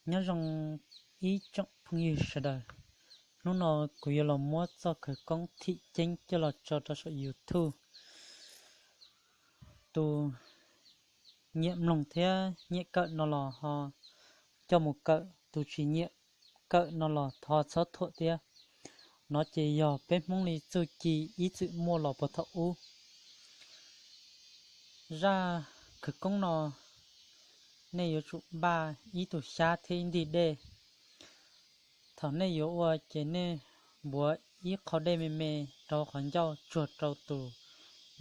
Nyob zoo ib tsoom phooj ywg sawv daws, hnub no kuv yuav los muab txoj khawv koob thim ceeb coj los tso rau saum YouTube. Tus nyiam mloog thiab nyiam kawm no los ho coj mus kawm, tus tsis nyiam kawm no los ho txhob thuam thiab. No ces yog peb Hmoob li txuj ci ib txwm muaj los puag thaum ub. Zaj khawv koob no nej yuav tsum npaj ib tug xyab thiab ib ntig dej. Thaum nej yuav ua ces nej npuav ib qho dej me me rau qhov ncauj tsuag rau tus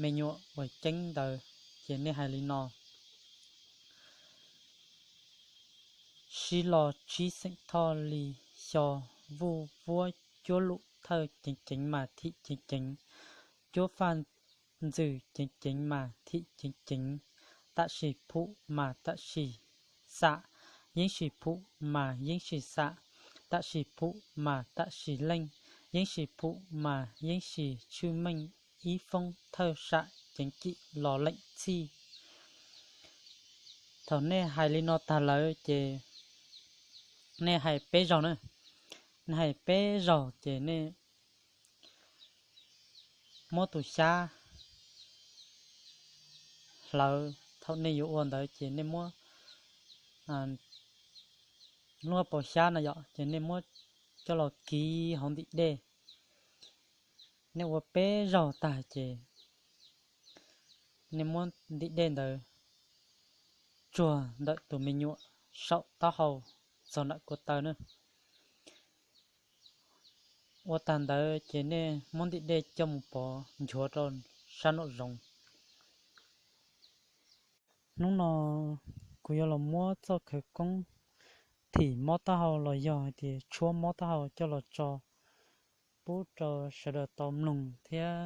me nyuam uas ceeb ntawd, ces nej hais li no: Sib los tsib xeem thoj li xyo, vuj vuab cuab lum thawj ceev ceev mas thim ceev ceev, cuab faj ntxwm ceev ceev mas thim ceev ceev, tam sis phum mas tam sis xam, yeeb sis phum mas yeeb sis xam, tam sis phum mas tam sis leej, yeeb sis phum mas yeeb sis tshwj meej, ib foob thawj sam ceev cim los leem txhij. Thaum nej hais li no tag lawm ces nej hais peb zaug na. Nej hais peb zaug ces nej muab tus xyab hlawv, thaum nej yuav ua ntawd ces nej muab lub hauv paus xyab no yom, ces nej muab coj los kiv hauv ntim dej. Nej ua peb zaug tag ces nej muab ntim dej ntawd tsuag ntawm tus me nyuam saum taub hau txog nram ko taw na. Ua tag ntawd ces nej muab ntim dej coj mus pov nchuav rau sab nraum zoov. Hnub no kuv yuav los muab txoj khawv koob thim mob taub hau los yog hais tias tshuab mob taub hau coj los tso pub rau sawv daws tau mloog thiab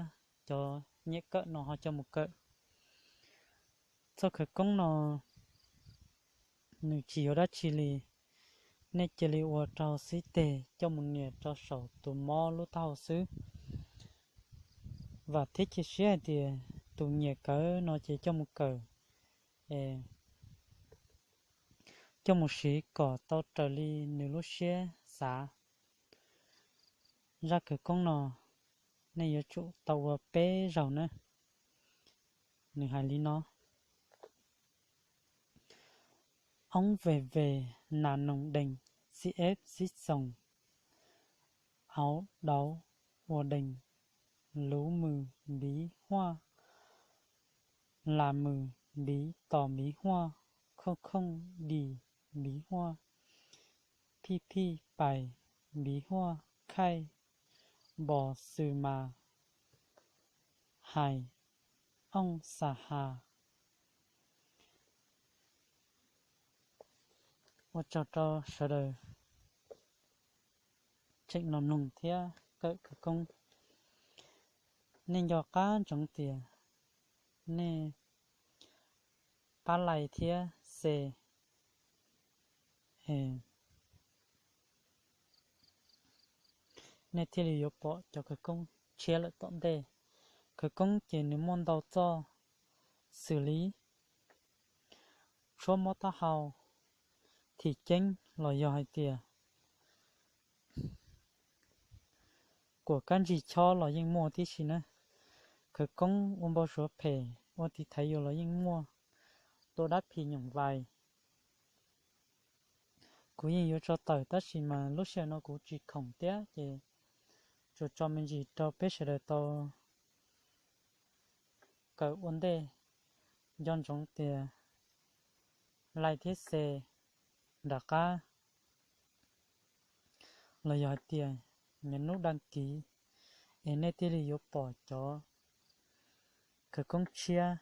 cov nyiam kawm no ho coj mus kawm. Txoj khawv koob no nws tsis yuav dab tsi li, nej cia li ua rau xib teg coj mus nias rau saum tus mob lub taub hau xwb. Vam thiab cia siab hais tias tus nyiam kawm no ces coj mus kawm, coj mus siv kom tau raws li nws lub siab xav. Zaj khawv koob no nej yuav tsum tau ua peb zaug na. Nws hais li no: Oob veg veg nas noog dees, xib eb xib xoos auv dauv ua dees, luv mws npiv huaj, las mws npiv tos npiv huaj, khooj khooj dis npiv huaj, phij phij pais npiv huaj, khaij npos xws mas hais ooj xa has. Ua tsaug rau sawv daws tseem los mloog thiab kawm khawv koob. Nej nco qab ntsoov tias nej pab like thiab share, nej thiaj li yuav pom cov khawv koob tshiab lawm tom ntej. Khawv koob ces nws muaj ntau txoj xws li tshuab mob taub hau, thim ceeb los yog hais tias kuam kab ntsig chob los yeej muaj tib si na. Khawv koob ua npau suav phem, ua tiv thaiv yus los yeej muaj. Tua dab phim nyoom vais, kuv yeej yuav tso tawm tab sis mas lub sij hawm no kuv tsis khoom thiab ces tsuas tso me ntsis rau peb sawv daws tau kawm ua ntej. Nco ntsoov tias like thiab share nram qab los yog hais tias nias nub dag kiv es nej thiaj li yuav pom cov khawv koob tshiab